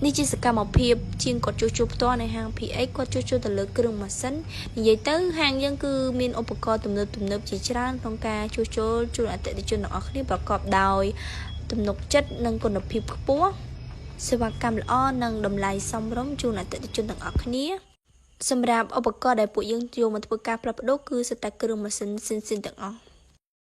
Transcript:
នេះជាសកម្មភាពជាងគាត់ជួសជុលផ្ទាល់នៅហាង PH គាត់ជួសជុលទៅលើគ្រឿងម៉ាស៊ីននិយាយទៅហាងយើងគឺមានឧបករណ៍ទំនើបទំនើបជាច្រើនក្នុងការជួសជុលជូនអតិថិជនទាំងអស់គ្នាប្រកបដោយទំនុកចិត្តនិងគុណភាពខ្ពស់សេវាកម្មល្អនិងតម្លៃសមរម្យជូនអតិថិជនទាំងអស់គ្នាសម្រាប់ឧបករណ៍ដែលពួកយើងយកមកធ្វើការផ្លាស់ប្ដូរគឺសុទ្ធតែគ្រឿងម៉ាស៊ីនស៊ីនស៊ីនទាំងអស់។